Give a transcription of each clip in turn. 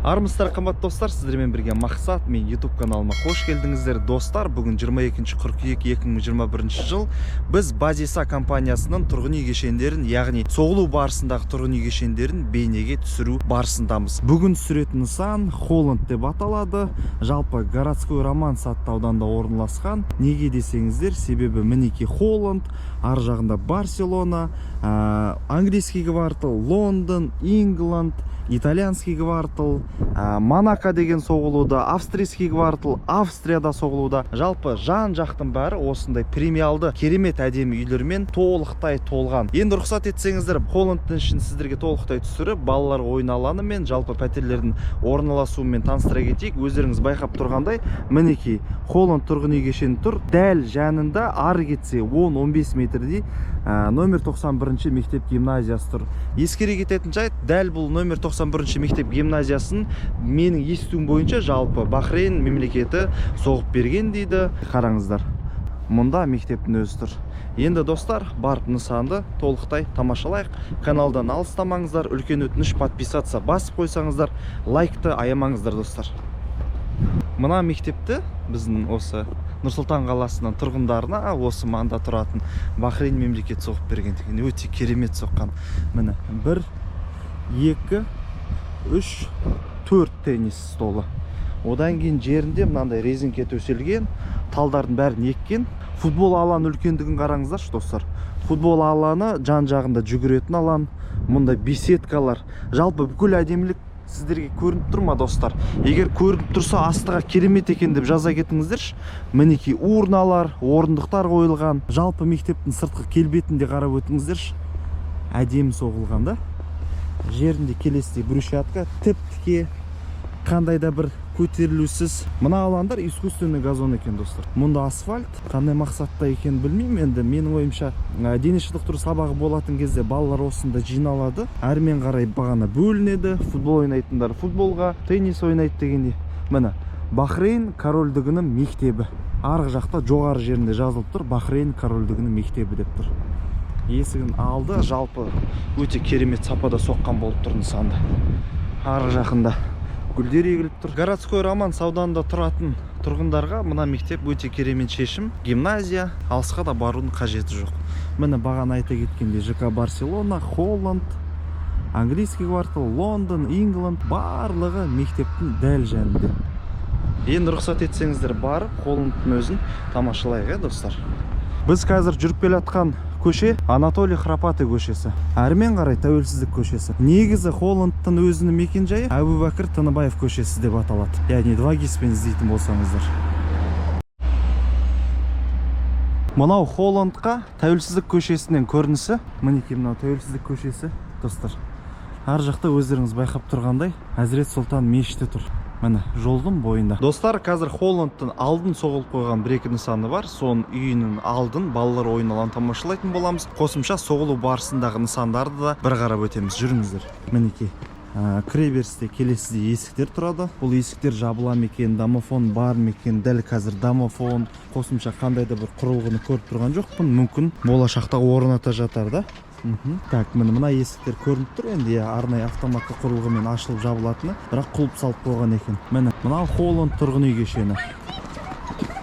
Армысыздар, қымбатты достар, сіздермен бірге Мақсат, мен YouTube каналыма қош келдіңіздер. Достар, бүгін 22 қыркүйек 2021 жыл. Біз Базиса компаниясының тұрғын үй кешендерін, яғни соғылу барысындағы тұрғын үй кешендерін бейнеге түсіру барысындамыз. Бүгін түсіретін нысан Холланд деп аталады. Жалпы Городской Романс атты ауданда орналасқан. Неге десеңіздер, себебі мінекей Холланд, ар жағында Барселона, английский квартал, Лондон, Ингланд, итальянский квартал, Монако деген соғылуда, австрийский квартал, Австрияда соғылуда. Жалпы жан жақтың бәрі осындай премиалды, керемет әдемі үйлермен толықтай толған. Енді рұқсат етсеңіздер, Холландтың ішін сіздерге толықтай түсіріп, балалар ойын алаңы мен жалпы пәтерлердің орналасуымен таныстыра кетейік. Өздеріңіз байқап тұрғандай, мінекей Холланд тұрғын үй кешені тұр. Дәл жанында ары кетсе 10-15 метрдей номер 91 мектеп гимназиясы тұр. Ескере кететін жайт, дәл бұл номер 91 мектеп гимназиясын менің естуім бойынша жалпы Бахрейн мемлекеті соғып берген дейді. Қараңыздар, мұнда мектептің өзі тұр. Енді достар, барып нысанды толықтай тамашалайық. Каналдан алыстамаңыздар, үлкен өтініш, подписаться басып қойсаңыздар, лайкты аямаңыздар, достар. Мына мектепті біздің осы Нұр-Сұлтан қаласының тұрғындарына, осы маңда тұратын Бахрейн мемлекеті соғып берген екен. Өте керемет соққан. Міне, 1, 2, 3, 4 теннис столы. Одан кейін жерінде мынандай резеңке төселген, талдардың бәрін еккен. Футбол алаңы үлкендігін қараңыздаршы, достар. Футбол алаңы, жан жағында жүгіретін алаң, мұнда беседкалар. Жалпы бүкіл әдемілік сіздерге көрініп тұр ма, достар? Егер көрініп тұрса, астыға керемет екен деп жаза кетіңіздерші. Мінекей урналар, орындықтар қойылған. Жалпы мектептің сыртқы келбетін де қарап өтіңіздерші. Әдемі соғылған да. Жерінде келесідей брусчатка, тіп-тіке, қандай да бір көтерілусіз. Мына алаңдар искусственный газон екен, достар. Мұнда асфальт қандай мақсатта екенін білмеймін. Енді менің ойымша, дене шынықтыру сабағы болатын кезде балалар осында жиналады. Әрмен қарай бағана бөлінеді. Футбол ойнайтындар футболға, теннис ойнайды дегендей. Міне, Бахрейн корольдігінің мектебі. Арғы жақта жоғары жерінде жазылып тұр, Бахрейн корольдігінің мектебі деп тұр. Есігін алды, жалпы өте керемет сапада соққан болып тұр нысанды. Арғы жақында гүлдер егіліп тұр. Городской Роман ауданында тұратын тұрғындарға мына мектеп өте керемет шешім. Гимназия, алысқа да барудың қажеті жоқ. Міне, бағана айта кеткендей, ЖК Барселона, Холланд, английский квартал, Лондон, Ингланд, барлығы мектептің дәл жанында. Енді рұқсат етсеңіздер, барып Холландтың өзін тамашалайық, иә, достар. Біз қазір жүріп келе жатқан көше Анатолий Храпатый көшесі. Әрмен қарай Тәуелсіздік көшесі. Негізі Холландтың өзінің мекенжайы Әбубәкір Тыныбаев көшесі деп аталады. Яғни 2ГИС-пен іздейтін болсаңыздар. Мынау Холландқа Тәуелсіздік көшесінен көрінісі. Мінекей мынау Тәуелсіздік көшесі, достар. Ар жақта өздеріңіз байқап тұрғандай Әзірет Сұлтан мешіті тұр. Міне, жолдың бойында. Достар, қазір Холландтың алдын соғылып қойған бір екі нысаны бар. Соның үйінің алдын, балалар ойын алаңын тамашалайтын боламыз. Қосымша соғылу барысындағы нысандарды да бір қарап өтеміз. Жүріңіздер. Мінекей. Кіре берісте келесідей есіктер тұрады. Бұл есіктер жабыла ма екен, домофон бар ма екен? Дәл қазір домофон, қосымша қандай да бір құрылғыны көріп тұрған жоқпын. Мүмкін болашақта орната жатар да. Так, міне, мына есіктер көрініп тұр енді, иә, арнайы автоматты құрылғымен ашылып жабылатыны, бірақ құлып салып қойған екен. Міне, мынау Холланд тұрғын үй кешені.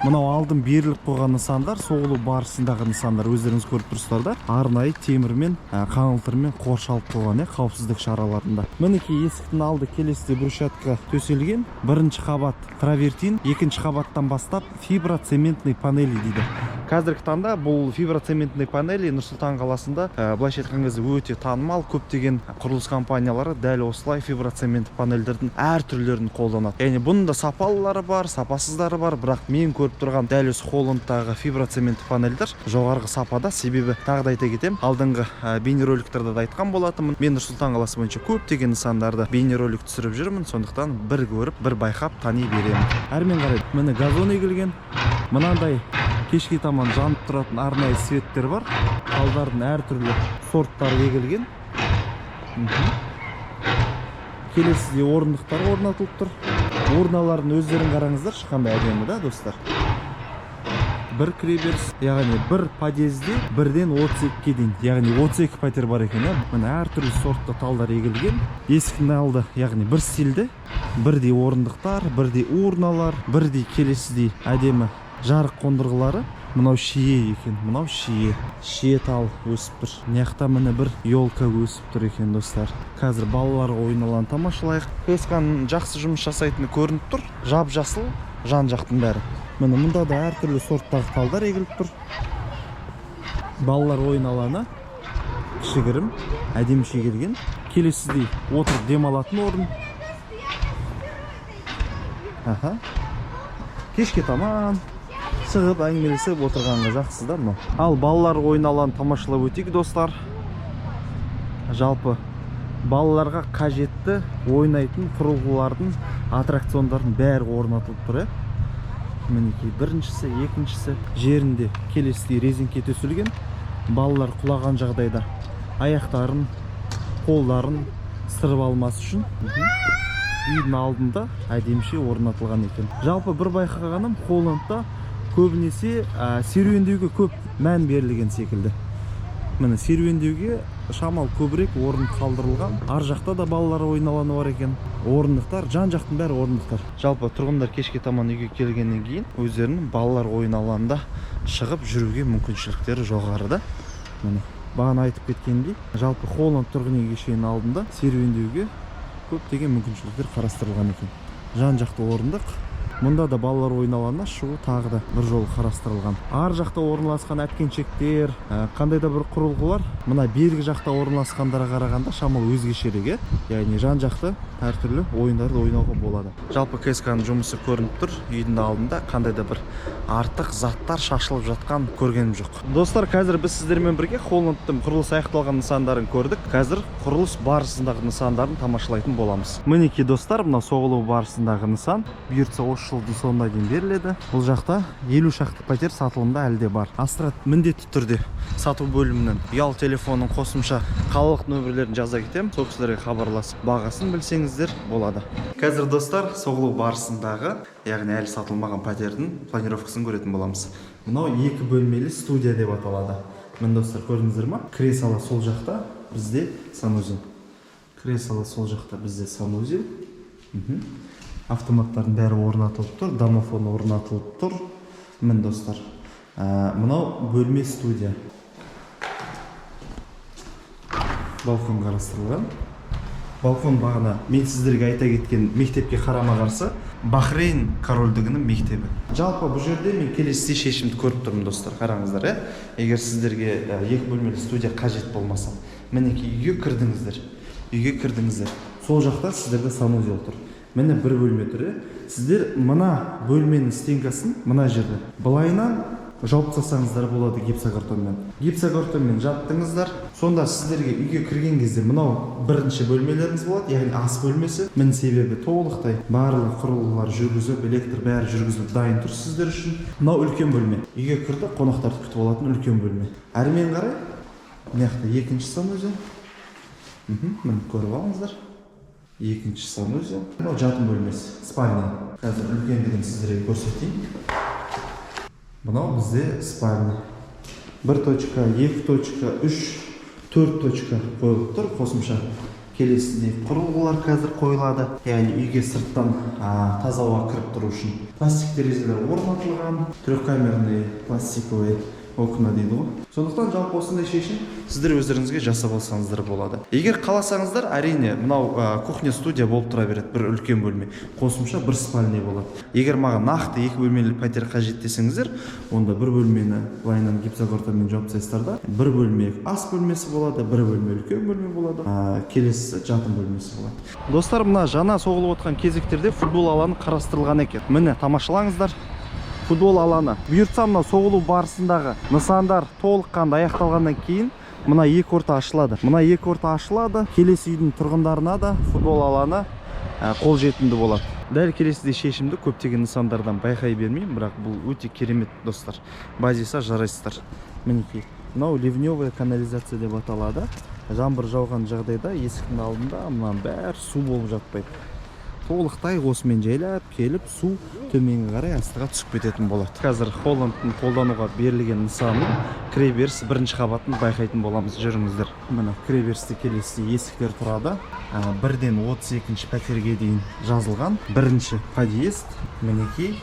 Мынау алдын беріліп қойған нысандар, соғылу барысындағы нысандар, өздеріңіз көріп тұрсыздар да, арнайы темірмен, қаңылтырмен қоршалып қойған, иә, қауіпсіздік шараларында. Мінекей есіктің алды келесіде брусчатка төселген. Бірінші қабат травертин, екінші қабаттан бастап фиброцементный панели дейді. Қазіргі таңда бұл фиброцементный панели Нұр-Сұлтан қаласында, былайша айтқан кезде, өте танымал. Көптеген құрылыс компаниялары дәл осылай фиброцементті панельдердің әр түрлерін қолданады. Яғни бұның да сапалылары бар, сапасыздары бар, бірақ мен көріп тұрған дәл осы Холландтағы фиброцементті панельдер жоғарғы сапада. Себебі тағы да айта кетемін, алдыңғы бейнероликтерде де айтқан болатынмын. Мен Нұр-Сұлтан қаласы бойынша көптеген нысандарды бейнеролик түсіріп жүрмін, сондықтан бір көріп, бір байқап тани беремін. Әрмен қарай міне газон егілген. Мынандай кешке таман жанып тұратын арнайы светтер бар. Талдардың әртүрлі сорттары егілген. Келесіде орындықтар орнатылып тұр. Урналардың өздерін қараңыздаршы, қандай әдемі да, достар. Бір кіреберіс, яғни бір подъезде бірден 32-ге дейін, яғни 32 пәтер бар екен, иә. Міне, әртүрлі сортты талдар егілген. Есіктің алды, яғни бір стильде, бірдей орындықтар, бірдей урналар, бірдей келесідей әдемі жарық қондырғылары. Мынау шие екен, мынау шие, шие тал өсіп тұр. Мына жақта, міне, бір елка өсіп тұр екен, достар. Қазір балалар ойын алаңын тамашалайық. КСК-ның жақсы жұмыс жасайтыны көрініп тұр. Жап жасыл жан жақтың бәрі. Міне, мұнда да әртүрлі сорттағы талдар егіліп тұр. Балалар ойын алаңы кішігірім, әдеміше келген. Келесідей отырып демалатын орын. Аха, кешке таман шығып, әңгімелесіп отырғанға жақсы да мынау. Ал балалар ойын алаңын тамашалап өтейік, достар. Жалпы балаларға қажетті ойнайтын құрылғылардың, аттракциондардың бәрі орнатылып тұр, иә. Мінекей, біріншісі, екіншісі. Жерінде келесідей резеңке төселген. Балалар құлаған жағдайда аяқтарын, қолдарын сырып алмас үшін. Үйдің алдында әдеміше орнатылған екен. Жалпы бір байқағаным, Холландта көбінесе серуендеуге көп мән берілген секілді. Міне, серуендеуге шамал көбірек орын қалдырылған. Ар жақта да балалар ойын алаңы бар екен. Орындықтар, жан жақтың бәрі орындықтар. Жалпы тұрғындар кешке таман үйге келгеннен кейін өздерінің балалар ойын алаңында шығып жүруге мүмкіншіліктері жоғары да. Міне, бағана айтып кеткендей, жалпы Холланд тұрғын үй кешенінің алдында серуендеуге көптеген мүмкіншіліктер қарастырылған екен. Жан жақты орындық. Мұнда да балалар ойын алаңына шығу тағы да бір жол қарастырылған. Ар жақта орналасқан әткеншектер, қандай да бір құрылғылар мына бергі жақта орналасқандарға қарағанда шамалы өзгешерек, иә. Яғни жан жақты әртүрлі ойындарды ойнауға болады. Жалпы КСК-ның жұмысы көрініп тұр. Үйдің алдында қандай да бір артық заттар шашылып жатқан көргенім жоқ. Достар, қазір біз сіздермен бірге Холландтың құрылысы аяқталған нысандарын көрдік. Қазір құрылыс барысындағы нысандарын тамашалайтын боламыз. Мінекей, достар, мынау соғылу барысындағы нысан. Бұйыртса, осы жылдың соңына дейін беріледі. Бұл жақта 50 шақты пәтер сатылымда әлі де бар. Астрат міндетті түрде сату бөлімінің ұялы телефонын, қосымша қалалық нөмірлерін жаза кетемін. Сол кісілерге хабарласып, бағасын білсеңіздер болады. Қазір, достар, соғылу барысындағы, яғни әлі сатылмаған пәтердің планировкасын көретін боламыз. Мынау екі бөлмелі студия деп аталады. Міне, достар, көрдіңіздер ма? Кіре сала сол жақта бізде санузел. Кіре сала сол жақта бізде санузел. Автоматтардың бәрі орнатылып тұр, домофон орнатылып тұр. Міне, достар, мынау бөлме студия. Балкон қарастырылған. Балкон бағана мен сіздерге айта кеткен мектепке қарама қарсы, Бахрейн корольдігінің мектебі. Жалпы бұл жерде мен келесідей шешімді көріп тұрмын, достар. Қараңыздар, иә, егер сіздерге екі бөлмелі студия қажет болмаса, мінекей, үйге кірдіңіздер, үйге кірдіңіздер, сол жақта сіздерде санузел тұр. Міне, бір бөлме тұр, иә. Сіздер мына бөлменің стенкасын мына жерде былайынан жауып тастасаңыздар болады гипсокартонмен. Гипсокартонмен жаптыңыздар, сонда сіздерге үйге кірген кезде мынау бірінші бөлмелеріңіз болады, яғни ас бөлмесі. Міне, себебі толықтай барлық құрылғылар жүргізіп, электр бәрі жүргізіліп, дайын тұр сіздер үшін. Мынау үлкен бөлме, үйге кірді, қонақтарды күтіп алатын үлкен бөлме. Әрмен қарай мына жақта екінші санузел. Міне, көріп алыңыздар, екінші санузел. Мынау жатын бөлмесі, спальня. Қазір үлкендігін сіздерге көрсетейін. Мынау бізде спальня. Бір точка, екі точка, үш, төрт точка қойылып тұр. Қосымша келесідей құрылғылар қазір қойылады, яғни үйге сырттан таза ауа кіріп тұру үшін пластик терезелер орнатылған, трехкамерный пластиковый окна дейді ғой. Сондықтан жалпы осындай шешім сіздер өздеріңізге жасап алсаңыздар болады. Егер қаласаңыздар, әрине, мынау кухня студия болып тұра береді, бір үлкен бөлме, қосымша бір спальня болады. Егер маған нақты екі бөлмелі пәтер қажет десеңіздер, онда бір бөлмені былайынан гипсокартонмен жауып тастайсыздар да, бір бөлме ас бөлмесі болады, бір бөлме үлкен бөлме болады, келесісі жатын бөлмесі болады. Достар, мына жаңа соғылып отқан кезектерде футбол алаңы қарастырылған екен. Міне, тамашалаңыздар, футбол алаңы. Бұйыртса, мына соғылу барысындағы нысандар толыққанды аяқталғаннан кейін мына екі орта ашылады. Мына екі орта ашылады, келесі үйдің тұрғындарына да футбол алаңы қолжетімді болады. Дәл келесідей шешімді көптеген нысандардан байқай бермеймін, бірақ бұл өте керемет, достар. Базиса, жарайсыздар. Мінекей, мынау ливневая канализация деп аталады. Жаңбыр жауған жағдайда есіктің алдында мынаның бәрі су болып жатпайды. Толықтай осымен жайлап келіп, су төменге қарай астыға түсіп кететін болады. Қазір Холландтың қолдануға берілген нысанын кіреберіс бірінші қабатын байқайтын боламыз. Жүріңіздер. Міне, кіреберісте келесі есіктер тұрады. Бірден 32 пәтерге дейін жазылған. Бірінші подъезд мінекей.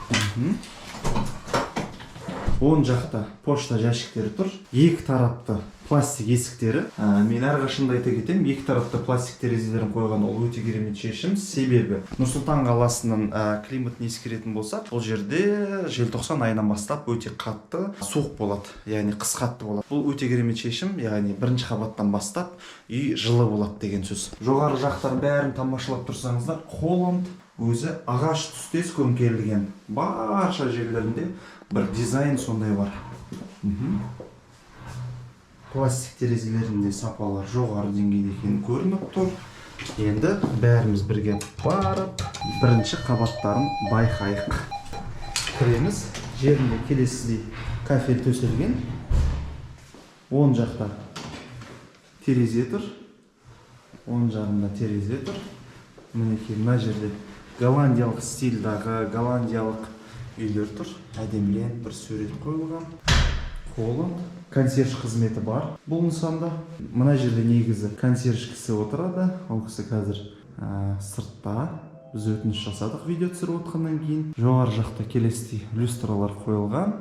Оң жақта пошта жәшіктері тұр. Екі тарапты пластик есіктері. Мен әрқашанда айта кетемін, екі тарапты пластик терезелерін қойған ол өте керемет шешім. Себебі Нұр-Сұлтан қаласының климатын ескеретін болсақ, бұл жерде желтоқсан айынан бастап өте қатты суық болады, яғни қыс қатты болады. Бұл өте керемет шешім, яғни бірінші қабаттан бастап үй жылы болады деген сөз. Жоғары жақтар бәрін тамашалап тұрсаңыздар, Холланд өзі ағаш түстес көмкерілген. Барша жерлерінде бір дизайн сондай бар. Пластик терезелерінде сапалар жоғары деңгейде екені көрініп тұр. Енді бәріміз бірге барып, бірінші қабаттарын байқайық. Кіреміз. Жерінде келесідей кафель төселген. Оң жақта терезе тұр. Оң жағында терезе тұр. Мінекей, мына жерде голландиялық стильдағы голландиялық үйлер тұр. Әдеміленіп бір сурет қойылған. Холланд консьерж қызметі бар бұл нысанда. Мына жерде негізі консьерж кісі отырады. Ол кісі қазір сыртта. Біз өтініш жасадық видео түсіріп отқаннан кейін. Жоғары жақта келесідей люстралар қойылған.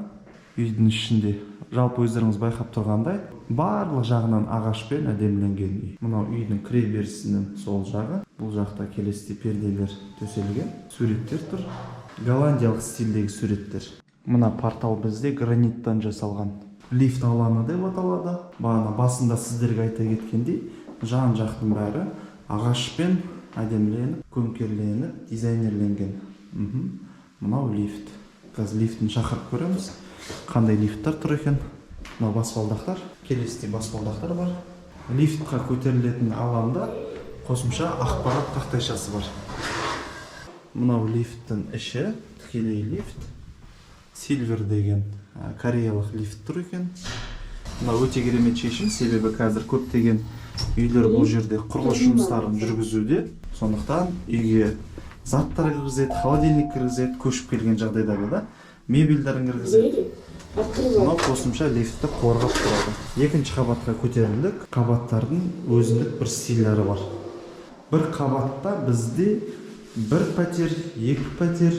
Үйдің ішінде жалпы өздеріңіз байқап тұрғандай, барлық жағынан ағашпен әдеміленген үй. Мынау үйдің кіреберісінің сол жағы. Бұл жақта келесідей перделер төселген, суреттер тұр, голландиялық стильдегі суреттер. Мына портал бізде граниттан жасалған. Лифт алаңы деп аталады. Бағана басында сіздерге айта кеткендей, жан жақтың бәрі ағашпен әдеміленіп, көмкерленіп, дизайнерленген. Мынау лифт. Қазір лифтін шақырып көреміз, қандай лифттер тұр екен. Мынау баспалдақтар, келесідей баспалдақтар бар. Лифтқа көтерілетін алаңда қосымша ақпарат тақтайшасы бар. Мынау лифттің іші, тікелей лифт. Сильвер деген кореялық лифт тұр екен. Мынау өте керемет шешім, себебі қазір көптеген үйлер бұл жерде құрылыс жұмыстарын жүргізуде. Сондықтан үйге заттар кіргізеді, холодильник кіргізеді, көшіп келген жағдайда да мебельдерін кіргізеді. Двери открываются. Мынау қосымша лифтті қорғап тұрады. Екінші қабатқа көтерілдік. Қабаттардың өзіндік бір стильдері бар. Бір қабатта бізде бір пәтер, екі пәтер,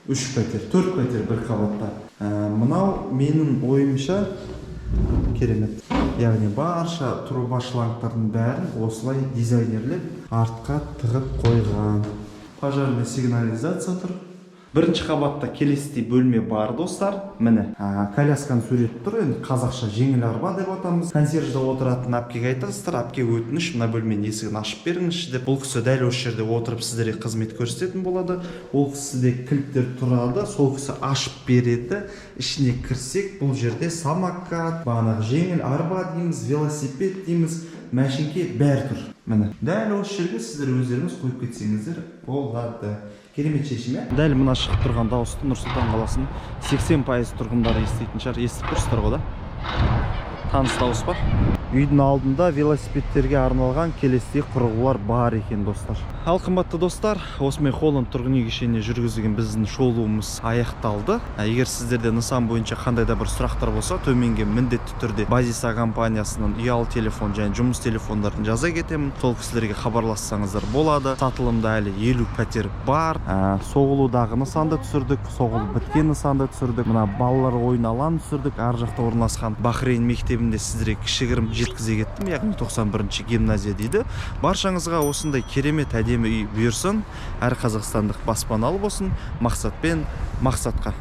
үш пәтер, төрт пәтер бір қабатта. Мынау менің ойымша керемет, яғни барша труба, шлангтардың бәрін осылай дизайнерлеп артқа тығып қойған. Пожарный сигнализация тұр. Бірінші қабатта келесідей бөлме бар, достар. Міне, колясканың суреті тұр, енді қазақша жеңіл арба деп атамыз. Консьержде отыратын әпкеге айтасыздар: «Әпке, өтініш, мына бөлменің есігін ашып беріңізші», – деп. Бұл кісі дәл осы жерде отырып сіздерге қызмет көрсететін болады. Ол кісіде кілттер тұрады, сол кісі ашып береді. Ішіне кірсек, бұл жерде самокат, бағанағы жеңіл арба дейміз, велосипед дейміз, мәшіңке, бәрі тұр. Міне, дәл осы жерге сіздер өздеріңіз қойып кетсеңіздер болады. Керемет шешім, иә. Дәл мына шығып тұрған дауысты Нұр Сұлтан қаласының 80% тұрғындары еститін шығар. Естіп тұрсыздар ғой да, таныс дауыс па? Үйдің алдында велосипедтерге арналған келесідей құрылғылар бар екен, достар. Ал, қымбатты достар, осымен Холланд тұрғын үй кешеніне жүргізілген біздің шолуымыз аяқталды. Егер сіздерде нысан бойынша қандай да бір сұрақтар болса, төменге міндетті түрде Базиса компаниясының ұялы телефон және жұмыс телефондарын жаза кетемін. Сол кісілерге хабарлассаңыздар болады. Сатылымда әлі 50 пәтер бар. Соғылудағы нысанды түсірдік, соғылып біткен нысанды түсірдік, мына балалар ойын алаңын түсірдік, ар жақта орналасқан Бахрейн мектебінде сіздерге кішігірім жеткізе кеттім, яғни 91 гимназия дейді. Баршаңызға осындай керемет әдемі үй бұйырсын, әр қазақстандық баспаналы болсын. Мақсатпен мақсатқа.